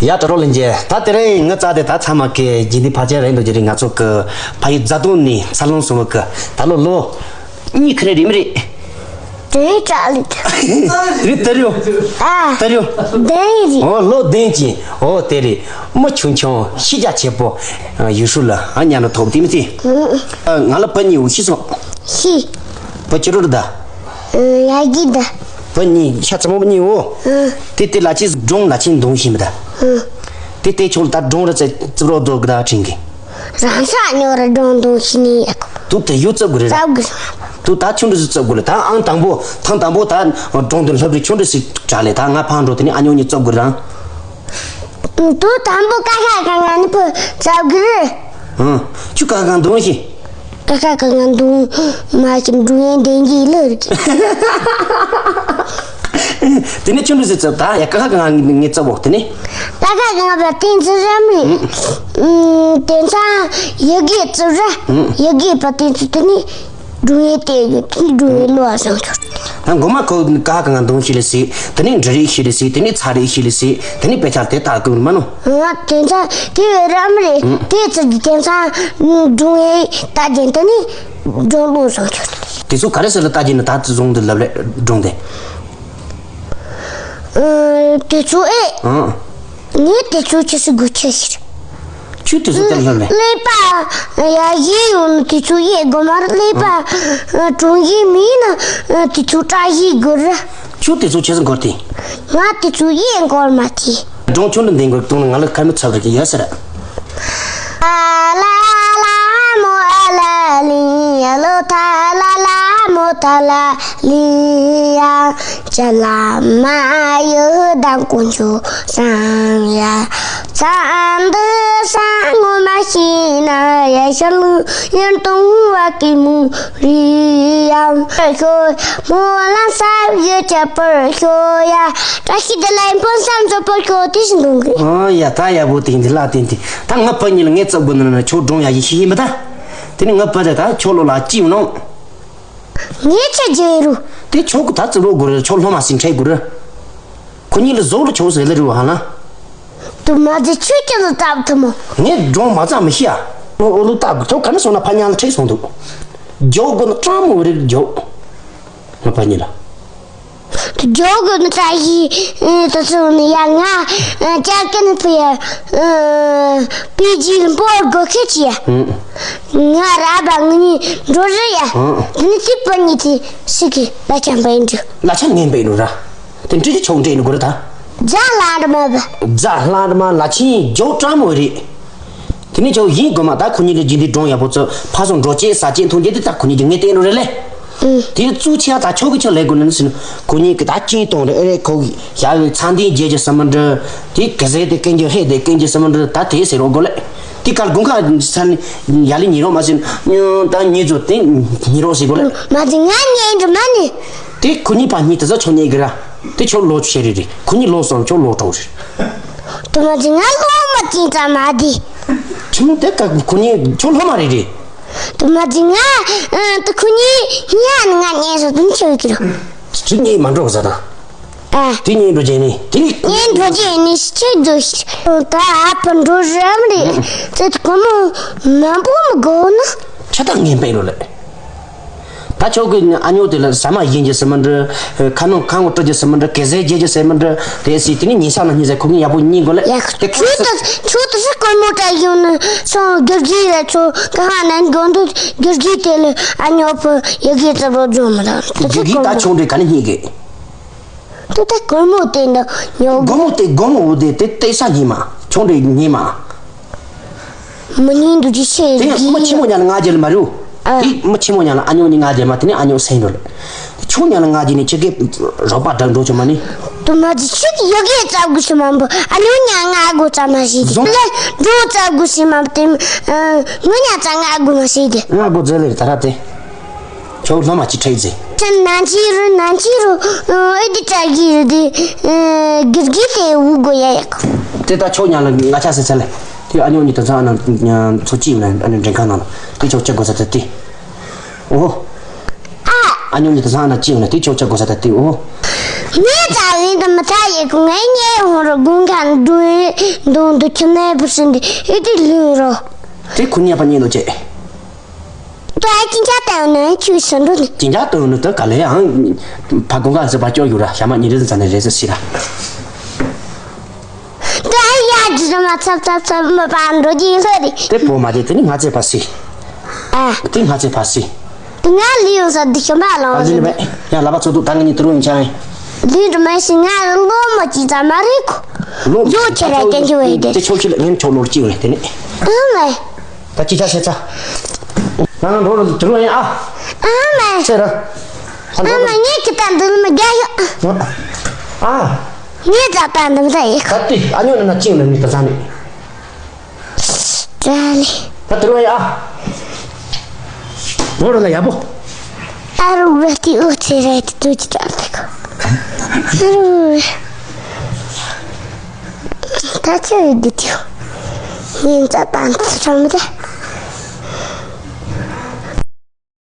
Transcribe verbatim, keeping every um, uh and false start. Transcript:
ཡ། དྲ་གྲོགས་ལྷན་རྒྱས། ད་དེ་རིང་ངའི་རྩ་དེ་ད་ཚང་མ་གི་རྗེས་འདེད་ཕལ་ཆེར་རེད་འདུག་རྒྱུ་རེད། ང་ཚོ་གི་ཕ་ཡུལ་རྫ་སྟོད་ནས་འཚར་ལོངས་སོང་བ་གི་ད་ལོ་ལོ་གཉིས་ཁ་རེ་རེད་མི་རེད། དེ་ཙག་ལི། རེད་དེ་རེད། ཨ། དེ་རེད། བདུན་རེད། ཨོ་ལོ་བདུན་ཅན། ཨོ་དེ་རེད། མི་ཆུང་ཆུང་ཤེས་རྒྱ་ཆེ་པོ། ཡུལ་ཤུལ་ལ་ཨ་ཉ་ནོ་ཐོབ་དེ་མི་ཚེ། ང་ལ་བུ་གཉིས་འོ་ཤི་སོང་། ཤི། བུ་ཅི་རུ་རེད་ད། ཡ་གི་ད། བུ་གཉིས་ཤ་ཚ་མོ་གཉིས་འོ། དེ་དེ་ལ་ཅི་སྒྲུང་ལ་ཅི་འདོན་ཤེས་མི་ད། དེ་དེ་ཆོག་ད་སྒྲུང་ར་ཙེ་ཙི་རོ་རྡོ་གི་ད་དྲིན་གི། རང་ས་ཉོ་ར་སྒྲུང་འདོན་ཤེས་ནི་ཡག་དུ་དེ་ཡོད་ཙབ་གི་རེད། ཙབ་གི། དུ་ད་ཆུང་འདྲི་ཙི་ཙབ་གི་རེད། ད་ཨང་དང་པོ་ཐང་དང་པོ་ད་སྒྲུང་འདོན་ལྷབ་རི་ཆུང་འདྲི་སི་དྲ་ལེ། ད་ང་ཕང་འགྲོ་དེ་ནི་ཨ་ཉོ་གཉིས་ཙབ་གི་རང་། དུ་དང་པོ་ཀ་ཤ་ག་ང་ནི་བུ་ཙབ་གི་རེད། ཨང་། ཆུ་ཀ་གང་འདོན་ཤེས། ཀ་ཁ་ག་ང་འདུག་མ་ཤི་འབྲུ་ཡན་དན་གྱི་ལར་གྱི། དེ་ནས་ཆུ་འབྲུ་ཟེར་ཚབ་ད་ཡ་ཀ་ཁ་ག་ང་ངེ་ཚབ་འོ་དེ་ནས། ཀ་ཁ་ག་ང་བ་ཏིན་ཙི་ར་མི། དེ་ཚང་ཡ་གི་ཙི་ར། ཡ་གི་བ་ཏིན་ཙི་དེ་ནས་འབྲུ་ཡན་དེ་ཡོད་དེ་འབྲུ་ཡན་ལོ་བ་སང་ཆོག་ད་མགོ་མ་ཁོ་ཀ་ཁ་ག་ང་འདོན་ཤེས་ལེ་སི། དེ་ནས་འབྲུ་རིགས་ཤེས་ལེ་སི། དེ་ནས་ཚ་རིགས་ཤེས་ལེ་སི། དེ་ནས་དཔེ་ཆ་དེ་ལྟ་དགོས་མ་ནོ། ང་དེང་སང་དེ་བས་རམ་རེད། དེ་ཚོ་གི་དེང་སང་སྒྲུང་ཡེ་ལྟ་རྒྱུ་འདི་ནི་སྒྲུང་ལུང་བཟང་ཆོག་དེ་ཚོ་ག་རེ་ཟེར་ལ་ལྟ་རྒྱུ་ནི་ད་ཚོ་བཟུང་དུ་ལབ་རེད་སྒྲུང་དེ། ཨ། དེ་ཚོ་ཨེ། ཨང་། ངས་དེ་ཚོ་ཁྱེད་སུ་དགོས་ཁྱེད་ཟེར། ཁྱོད་དེ་ཚོ་ལྟར་ལབ་ལེ། ཀླད་པ་ཡ་བཞི་ཡོད་ན་དེ་ཚོ་ཡེ་དགོས་མ་རེད། ཀླད་པ་གྲུང་བཞི་མིན་ན་དེ་ཚོ་སྐྲ་བཞི་དགོས་རེད། ཁྱོད་དེ་ཚོ་ཁྱེད་སུ་འགོར་ཏེ། ང་དེ་ཚོ་ཡེ་འགོར་མ་ཐེ། སྒྲུང་ཁྱོད་འདི་འདེང་དགོས་གཏོང་ན་ང་ལ་ཁ་མི་ཚབ་རེ་ཡོད་ཟེར། ཨ་ལ་ལ་མོ་ཨ་ལ་ལི་ཡ་ལོ་ཐ་ལ་ལ་མོ་ཐ་ལ་ལི་ཡ། ཅ་ལ་མ་ཡོད་དང་དཀོན་མཆོག་སང་ཡ། ས་འདི་ས་ངོ་མ་ཤེས་ན་ཡ་ཤ་ལུ་ཡན་དུང་བ་ཀི་མུ་རི་ཡང་ཤོ་མོ་ལ་ས་ཡོད་ཅ་པར་ཤོ་ཡ། བཀྲ་ཤིས་བདེ་ལེགས་ཕུན་སུམ་ཚོགས་པར་ཤོག་དེ་བཞིན་དུ་གི། ཨོ་ཡ་ད་ཡ་བོ་དེ་འདི་ལ་བརྟེན་ཏེ་ད་ང་ཕ་གཉིས་ལ་ངས་བཙབ་དགོས་ན་ན་ཁྱོད་སྒྲུང་ཡ་ཡི་ཤེས་ཡིན་པ་ད། དེ་ནི་ང་ཕ་ད་ད་ཁྱོད་ལོ་ལ་ཅི་ཡོང་ནོ། ངས་ཆ་རྒྱུ་རུ། དེ་ཆོག་གི་ད་ཙི་རོ་དགོས་རེད། ཆོག་སློབ་མ་སྲིད་འཕྲད་དགོས་རེད། ཁོ་གཉིས་ལ་བཟོ་ལ་ཆོག་ཟེར་ལེ་རུ་ཧ་ན། དུ་མ་ཟེ་ཆུ་ཀྱི་ལ་བཏབ་ཐུབ་མོ། ངས་སྒྲུང་མ་ཙམ་མི་ཤེས་ཨ། ཨོ་ཨོ་ལུ་བཏབ་གི་ཆོག་ག་ནས་སོང་ན་ཕ་ཉ་ལ་ཁྲིད་སོང་འདུག་རྒྱོག་དགོས་ན་སྤྲང་མོ་རེད་རྒྱོག་ང་ཕ་གཉིས་ལ། རྒྱོག་དགོས་ན་བཀྲ་ཤིས་ད་སོང་ནས་ཡ་ང་ཅག་ཀན་པི་ཡ་པི་ཇི་འབོར་དགོས་ཁེ་ཆི་ཡ། ང་ར་བ་ང་གཉིས་འགྲོ་རེ་ཡ། དེ་ནི་ཚིག་པ་གཉིས་དེ་སི་ཀི་ལ་ཆམ་པ་ཡིན་འདྲི། ལ་ཆ་ངན་པ་ཡིན་ར། དེ་འདྲི་གི་ཆོག་འདྲེ་ཡིན་དགོས་ར་ད། རྫ་ལ་འདྲ་མ་བ། རྫ་ལ་འདྲ་མ་ལ་ཆིན་རྒྱོག་སྤྲང་མོ་རེད། དེ་ནས་ཆོག་ཡིན་དགོས་མ་ད་ཁོ་གཉིས་ལ་རྗེས་འདི་སྒྲུང་ཡག་པོ་ཚོ་ཕ་སོང་འགྲོ་ཅེས་ཟ་ཅེས་འཐུང་ཅེས་དེ་ད་ཁོ་གཉིས་ཀྱི་ངས་བསྟན་རུ་རེ་ལེ། དེ་གཙུག་ཆེ་ད་ཆོག་གི་ཆོག་ལས་དགོས་ནི་ཟིན་ཁོ་གཉིས་ཀྱི་ད་ཅིང་གཏོང་རེ་ཨེ་རེད་ཁོ་གི་ཡ་བའི་ཚང་དེ་རྒྱལ་གྱི་སམ་འདྲ། དེ་ག་ཟེ་དེ་ཀན་གྱི་ཧེ་དེ་ཀན་གྱི་སམ་འདྲ་ད་དེ་ཟེར་རོ་དགོས་ལེ། དེ་གར་དགུན་ཁ་ས་ནི་ཡ་ལི་ཉི་རོ་མ་ཟིན་ད་ཉི་ཚོ་དེ་ཉི་རོ་ཟེར་དགོས་ལེ། མ་དེ་ང་ཉན་འགྲོ་མ་ནི། དེ་ཁོ་གཉིས་པ་གཉིས་དེ་ཚོ་ཆོག་ཉེ་གི་ར། དེ་ཆོག་ལོ་ཆེ་རེ་རེ་ཁོ་གཉིས་ལོ་སོང་ཆོག་ལོ་གྲོགས་རེ། དུ་མ་ཅི་ང་ལོ་མ་ཅི་ཙམ་མ་དེ། ཆུང་དེ་ཀ་ཁོ་གཉིས་ཆོག་ལོ་མ་རེ་རེ། དུ་མ་ཅི་ང་དུ་ཁོ་གཉིས་ཉ་ནི་ང་ཉན་སོ་དུ་ཆོག་གི་ར། ཆུ་གཉིས་མ་འགྲོ་གི་ཟ་ད། ཨ། དེ་གཉིས་འགྲོ་རྒྱུ་ནི་དེ་ནི། གཉིས་འགྲོ་རྒྱུ་ནི་ཆེ་འགྲོ་ཤི། ད་ཨ་ཕ་འགྲོ་རམ་རེད། ཙེ་དུ་ཁོ་མོ་མ་པོ་མི་དགོ་ན། ཆ་ད་ངན་པའི་རོ་ལེ། ད་ཆོག་གི་ཨ་ཉོ་དེ་ལ་ཟ་མ་ཡིན་གྱི་སེ་མ་འདྲ། ཁ་ནང་ཁང་བ་སྤྲོད་ཀྱི་སེ་མ་འདྲ། གེ་ཟེ་རྒྱས་ཀྱི་སེ་མ་འདྲ། དེ་སི་དེ་ནི་ཉིན་ས་ན་ཉིན་ཟེ་ཁོ་གཉིས་ཡག་པོ་གཉིས་དགོས་ལེ། ཡ་དེ་ཁོ་ཆུ་ད་ཆུ་ད་སི་ཀོར་མོ་ཏྲ་ཡོང་ན་སོང་གེར་གི་ལ་ཆོ་ག་ཧ་ན་འགོ་འདུག་གེར་གི་དེ་ལ་ཨ་ཉོ་ཕུ་ཡ་གི་ཙ་རོ་ཇོ་མ་ད་དེ་གེར་གི་ད་ཆུང་འདྲེ་ག་ནི་རྙེད་གི། དེ་ད་སྒོར་མོ་དེ་འདྲ་ཉོ། སྒོར་མོ་དེ་སྒོར་མོ་འོ་དེ་དེ་སྟེར་ས་ཉིན་མ་ཆུང་འདྲེ་ཉིན་མ། མི་ཉིན་དུ་ཅི་ཆེ་དེ་ཡང་རྒྱུ་མི་ཆེན་མོ་ཉག་ལ་ང་རྒྱལ་མ་རེད། ཨ། དེ་མི་ཆེན་མོ་ཉག་ལ་ཨ་ཉོ་ནི་ང་རྒྱལ་མ་དེ་ནི་ཨ་ཉོ་སེང་འགྲོ་ལ། ཆུང་ཉག་ལ་ང་རྒྱལ་ནི་ཁྱེད་ཀྱི་རོགས་པ་འདྲ་འགྲོ་ཆོག་མ་ནི། དུ་མ་ཅི་ཆུ་ཡོ་གེ་ཙབ་གུ་ཤི་མ་འབུ་ཨ་ལུ་ཉག་ང་གུ་ཙབ་མ་ཤེས་དེ། ལེ་འགྲོ་ཙབ་གུ་ཤི་མ་དེ། ངུ་ཉག་ཙ་ང་གུ་མ་ཤེས་དེ། ང་གུ་ཙེ་ལེ་ད་ར་དེ། ཁྱོད་སློབ་མ་ཅིག་ཁྲིད་ཟེར། ཁྱེད་ནང་ཆི་རུ་ནང་ཆི་རུ་ཨེ་འདི་ཅག་གི་རུ་དེ་གིར་གི་དེ་འུ་གོ་ཡ་ཡག་དེ་ད་ཁྱོད་ཉག་ལ་ང་ཆ་ཟེར་ཚ་ལེ། དེ་ཨ་ཉོ་གཉིས་དེ་ཚོ་ཨ་ན་ཚོ་གཅིག་ཡིན་ན་ཨ་ནི་མགྲིན་ཁང་ནང་ལ་དེ་ཁྱོད་ཆ་དགོས་ས་དེ་དེ། ཨོ། ཨ་ཉོ་གཉིས་དེ་ཚོ་ཨ་ན་གཅིག་ཡིན་ན་དེ་ཁྱོད་ཆ་དགོས་ས་དེ་དེ་ཨོ། ངས་ད་ཡིན་དུ་མི་ཚ་ཡི་གུ་ངའི་ཉེ་ཧོང་རུ་དགུན་ཁ་འདུན་འདུན་དུ་ཁྱིམ་ནས་བུ་སྲིན་འདི་ཨི་ཏི་ལུས་རོ། དེ་ཁུ་ཉེ་པ་ཉེ་ལོ་ཅེ། ད་ཅི་འཆའ་བཏང་ནས་ཁྱོད་ཟིན་འགྲོ་ནི། ཅི་འཆའ་བཏང་ནི་དེ་ག་ལས་ཨང་། ཕ་གུང་ག་ཟེར་བ་སྐྱོ་ཡོད་ར་ཞྭ་མ་ཉི་རེ་ཟ་ནས་རེ་ཟེར་ཤི་ར། ད་ཡ་ཇི་ར་མ་ཚབ་ཚབ་ཚབ་མི་པ་འགྲོ་གི་ལྷོད་རེད། དེ་པོ་མ་དེ་དེ་ནི་ང་ཚེ་ཕ་སི། ཨ། དེ་ང་ཚེ་ཕ་སི། དེ་ང་ལི་ཡོང་ས་འདི་ཤོ་མ་ལོང་ཨ་ལི་ནི་མེད། ཡ་ལ་བ་ཚོ་དུ་ད་ང་ཉི་དུ་རུང་ཡིན་ཆ་ཡིན། ལི་རུ་མ་ཤི་ང་ལོ་མ་ཅི་ཙམ་མ་རེད་ཁོ། ལོ་ཡོ་ཁྱེད་ར་ཀྱང་ཅི་བས་དེ། དེ་ཆོ་ཁྱི་ལ་ངན་ཆོ་ལོར་ཅི་བས་དེ་ནི། ཨ་མ། ད་ཅི་ཆ་ཤེས་ཚ། ང་ང་འགྲོ་རུ་དུ་རུང་ཡིན་ཨ། ཨ་མ། ཚེ་ར། ཨ་མ་ངས་ཀྱི་ད་འདི་མི་རྒྱ་ཡོ། ཨ། ངས་ད་ད་འདི་མི་ད་ཡིན་ཁ། ད་དེ་ཨ་ཉོ་ནི་ན་ཅིང་ནི་མི་ད་ཟ་ནི། ད་ད་དེ་རུ་ཡ། ནོར་ལ་ཡ་པོ། ཨ་རུ་བ་ཏི་ཨུ་ཚེ་རེད་དུ་ཅི་ད་ལེ་གོ། ཨ་རུ། ད་ཆ་ཡི་དུ་ཏི། ཡིན་ཙ་ད་འདི་ཚོ་མི་ད།